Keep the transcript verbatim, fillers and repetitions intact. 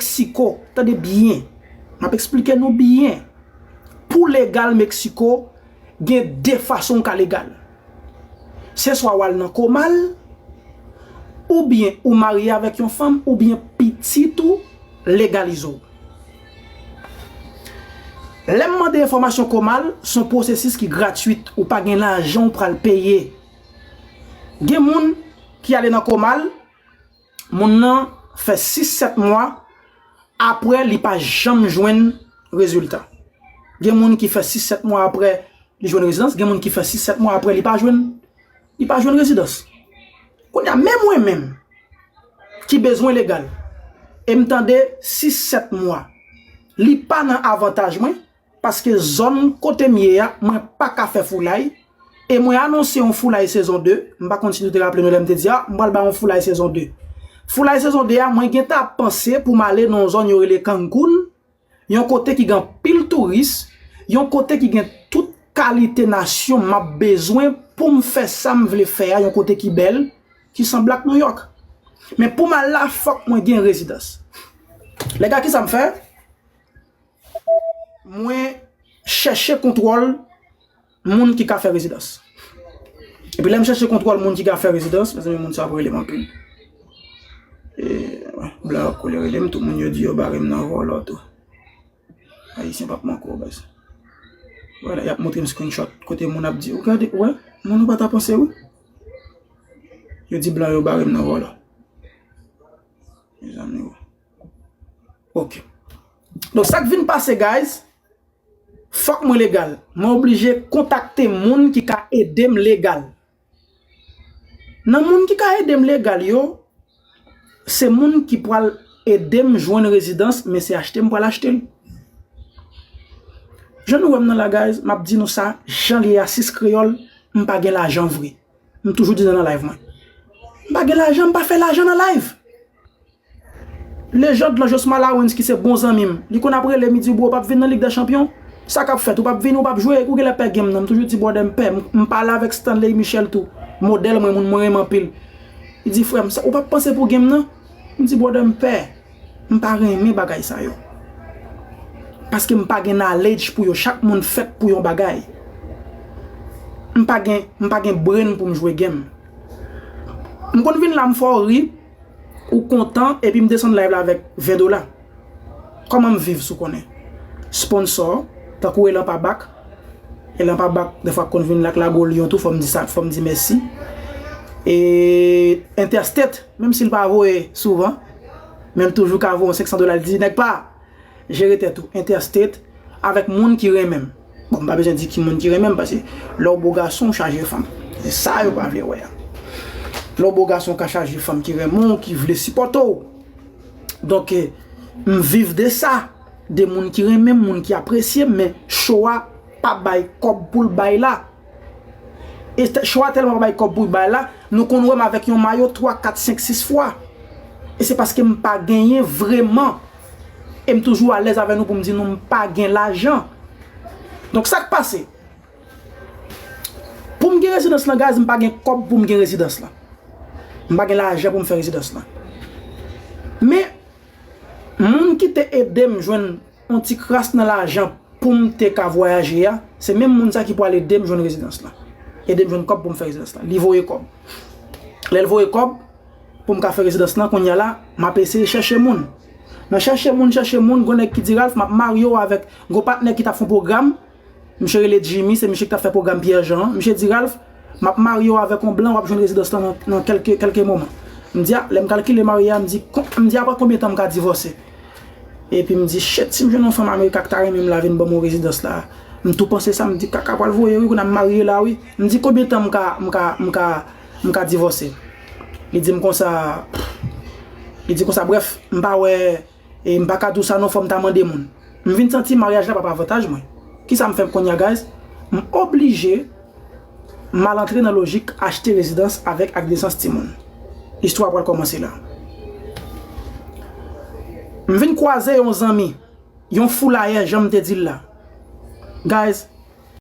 Meksiko, tande byen. M ap eksplike nou byen. Pou legal Meksiko, gen de fason w ka legal. Se swa w al nan Comal, oubyen ou marye avèk yon fanm, oubyen pitit ou legalize w. Lè m mande enfòmasyon Comal, se yon pwosesis ki gratwit, ou pa gen lajan w pral peye. Gen moun ki ale nan Comal, moun nan fè sis sèt mwa, apre li pa janm jwenn rezilta. Gen moun ki fè sis sèt mwa apre li jwenn rezidans, gen moun ki fè sis sèt mwa apre li pa jwenn, li pa jwenn rezidans. Kounye a, men mwen menm, ki bezwen legal, e m tande sis sèt mwa, li pa nan avantaj mwen, paske zòn kote m ye a, mwen pa ka fè foulay, e mwen anonse yon foulay sezon de, m pa konn si nou te raple nou lè m te di, a, m pral bay yon foulay sezon de. Foulay sezon de a, mwen gentan ap panse pou m ale nan yon zòn yo rele Cancun, yon kote ki gen anpil touris, yon kote ki gen tout kalite nasyon m ap bezwen pou m fè sa m vle fè a, yon kote ki bèl, ki sanble ak Nouyòk. Men pou m al la, fòk mwen gen rezidans. Lè gade kisa m fè? Mwen chèche kontwòl moun ki ka fè rezidans. Epi lè m chèche kontwòl moun ki ka fè rezidans, mezanmi, moun sa ap rele m anpil. E, blan yo ap kole rele m, tout moun yo di yo bare m nan vòlò tou. Ayisyen p ap manke w, baz. Vwala, y ap montre m screenshot kote moun ap di, ou gade, ou wè, moun ou pa ta panse, wi. Yo di blan yo bare m nan vòlò. Mezanmi, wi. Ok. Donk, sa k vin pase, guys, fòk mwen legal. Mwen oblije kontakte moun ki ka ede m legal. Nan moun ki ka ede m legal yo, se moun ki pral ede m jwenn rezidans, men se achte m pral achte l. Jan nou wè m nan la, guys, m ap di nou sa, jan l ye a, sis kreyòl, m pa gen lajan vre. M toujou di sa nan live mwen. M pa gen lajan, m pa fè lajan nan live. Lejand lan, Josma Lawrence, ki se bon zanmi m, li konn ap rele m, li di, "Bro, w p ap vin nan Lig dè Chanpyon? Sa k ap fèt? Ou p ap vin, ou p ap jwe?" Ou genlè pè game nan. M toujou di, "Brother, m pè." M, m pale avèk Stanley Michel tou, modèl mwen, moun mwen renmen anpil. Li di, "Frè m, sa, ou p ap panse pou game nan?" M di, "Brother, m pè. M pa renmen bagay sa yo." Paske m pa gen knowledge pou yo. Chak moun fèt pou yon bagay. M pa gen, m pa gen brain pou m jwe game. M konn vin la, m fè w ri, ou kontan, epi m desann live la avèk ven dola. Kòman m viv, si w konnen? Sponsor, tankou Elan pa bak. Elan pa bak, defwa konn vin la ak Lago Lyon tou, fò m di sa, fò m di mèsi. E Interstate, menm si l pa voye souvan, men l toujou ka voye yon senk san dola, l di, "Nèg pa, jere tèt ou." Interstate, avèk moun ki renmen m. Bon, m pa bezwen di ki moun ki renmen m, paske lè w bo gason, w chaje fanm. Se sa yo pa vle wè a. Lè w bo gason, w ka chaje fanm ki renmen w, ki vle sipòte w. Donk, eh, m viv de sa, de moun ki renmen m, moun ki apresye m, men show a pa bay kòb pou l bay la. E tè-, show a tèlman pa bay kòb pou l bay la, nou konn wè m avèk yon mayo twa, kat, senk, sis fwa. E se paske m pa genyen vreman. E m toujou alèz avè nou pou m di nou m pa gen lajan. Donk, sa k pase? Pou m gen rezidans lan, guys, m pa gen kòb pou m gen rezidans lan. M pa gen lajan pou m fè rezidans lan. Men, moun ki te ede m jwenn yon ti kras nan lajan pou m te ka vwayaje a, se menm moun sa ki pral ede m jwenn rezidans lan. Ede m jwenn kòb pou m fè rezidans lan. Li voye kòb. Lè l voye kòb pou m ka fè rezidans lan, kounye a la, m ap eseye chèche moun. Nan chèche moun, chèche moun, gon nèg ki di, "Ralph, m ap marye w avèk," gon patnè ki t ap fè yon pwogram, misye rele Jimmy, se misye ki t ap fè pwogram Pierre Jean an. Misye di, "Ralph, m ap marye w avèk yon blan, w ap jwenn rezidans lan nan, nan kèlke, kèlke moman." M di, "A, lè m kalkile marye a," m di, "kon-, m di, apre konbyen tan m ka divòse?" Epi m di, "Shit, si m jwenn yon fanm Amerik ak ta renmen m la vin ban m yon rezidans la." M tou panse sa, m di, "Kaka pral voye wi, kounye a m marye la wi." M di, "Konbyen tan m ka, m ka, m ka, m ka divòse?" Li di m konsa, li di konsa, "Brèf, m pa wè, e m pa ka di w sa non, fò m ta mande moun." M vin santi maryaj la p ap avantaj mwen. Kisa m fè kounye a, guys? M oblije m al antre nan lojik achte rezidans avèk ak nesans timoun. Istwa pral kòmanse la. M vin kwaze yon zanmi, yon foulayè, jan m te di l la. Guys,